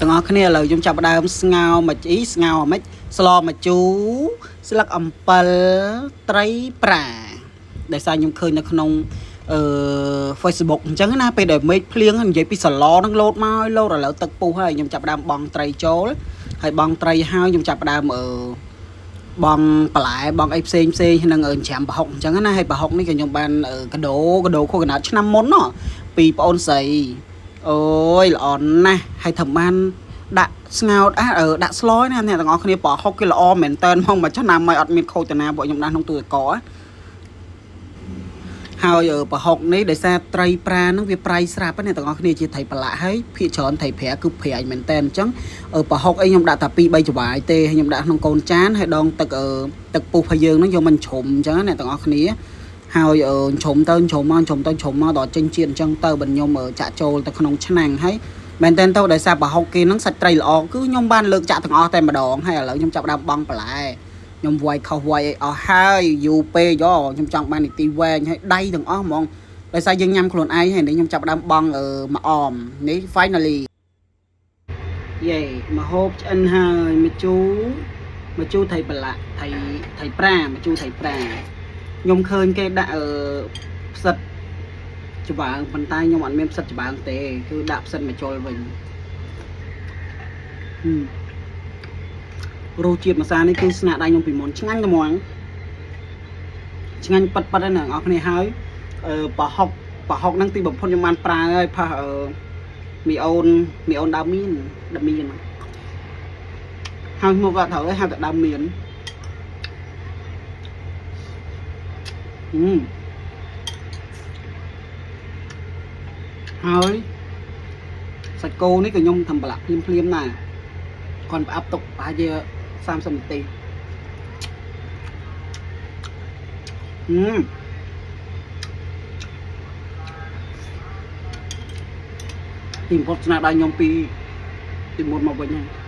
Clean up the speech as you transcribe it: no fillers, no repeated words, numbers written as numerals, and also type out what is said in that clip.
ទាំងអស់គ្នាឥឡូវខ្ញុំចាប់ផ្ដើមស្ងោរមកអ៊ីស្ងោរមិនស្លម្ជូរស្លឹកអំពិលត្រីប្រាដោយសារខ្ញុំឃើញនៅក្នុងអឺ Facebook អញ្ចឹងណាពេលដែលមេឃភ្លៀងនិយាយពីសឡនឹងលោតមកលោតឥឡូវទឹកពុះហើយខ្ញុំចាប់ផ្ដើមបង់ត្រីចូលហើយបង់ត្រីហើយខ្ញុំចាប់ផ្ដើមអឺ បងបន្លែបងអីផ្សេងផ្សេងនឹងច្រាំប្រហុកអញ្ចឹងណាហើយប្រហុកនេះក៏ខ្ញុំបានកដោកដោខួរកណ្ដាលឆ្នាំមុនណពីប្អូនស្រីអូយល្អណាស់ហើយធ្វើបានដាក់ស្ងោតដាក់ស្លយណាអ្នកទាំងអស់គ្នាប្រហុកគេល្អមែនតើហ្មងមួយឆ្នាំហើយអត់មានខូចតាណាពួកខ្ញុំដាក់ក្នុងទូទឹកកកហើយប្រហុកនេះដោយសារត្រីប្រាហ្នឹងវាប្រៃស្រាប់ណាអ្នកទាំងអស់គ្នាជាត្រីប្រឡាក់ហើយភាគច្រើនត្រីប្រាគឺប្រៃមែនតើអញ្ចឹងប្រហុកអីខ្ញុំដាក់តែ2 3ចវាយទេហើយខ្ញុំដាក់ក្នុងកូនចានហើយដងទឹកទឹកពុះរបស់យើងហ្នឹងយកមកជ្រុំអញ្ចឹងណាអ្នកទាំងអស់គ្នាហើយជ្រុំទៅជ្រុំមកជ្រុំទៅជ្រុំមកដល់ចេញជាតិអញ្ចឹងទៅបើខ្ញុំចាក់ចូលទៅក្នុងឆ្នាំងហើយមែនតើទៅដោយសារប្រហុកគេហ្នឹងសាច់ត្រីល្អគឺខ្ញុំបានលើកចាក់ទាំងអស់តែម្ដងហើយឥឡូវខ្ញុំចាប់ដើមបង់បន្លែខ្ញុំវាយខុសវាយអីអស់ហើយយូរពេកយោខ្ញុំចង់បាននីតិវែងហើយដៃទាំងអស់ហ្មងដោយសារយើងញ៉ាំខ្លួនឯងហើយនេះខ្ញុំចាប់ដើមបង់មកអមនេះ finally យេមកហូបឆ្អិនហើយមកជូរមកជូរថៃប្រឡាក់ថៃថៃប្រាមកជូរថៃប្រាខ្ញុំឃើញគេដាក់អឺផ្សិតច្បាងប៉ុន្តែខ្ញុំអត់មានផ្សិតច្បាងទេគឺដាក់ផ្សិតមកជុលវិញរសជាតិម្សានេះគឺស្នាដៃខ្ញុំពីមុនឆ្ងាញ់តែហ្មងឆ្ងាញ់ប៉ិតប៉ិតហ្នឹងអ្នកនរគ្នាហើយអឺប្រហុកប្រហុកហ្នឹងទីបំផុតខ្ញុំបានប្រើហើយផាសអឺមីអូនមីអូនដើមមានដើមមានហើយមកគាត់ត្រូវហៅតែដើមមានហើយសាច់គោនេះក៏ខ្ញុំធ្វើប្រឡាក់ភ្លាមភ្លាមដែរគាត់ផ្អាប់ទុកប្រហែលជា30នាទីទីបំផុតស្នាដៃខ្ញុំពីទីមុនមកវិញហ្នឹង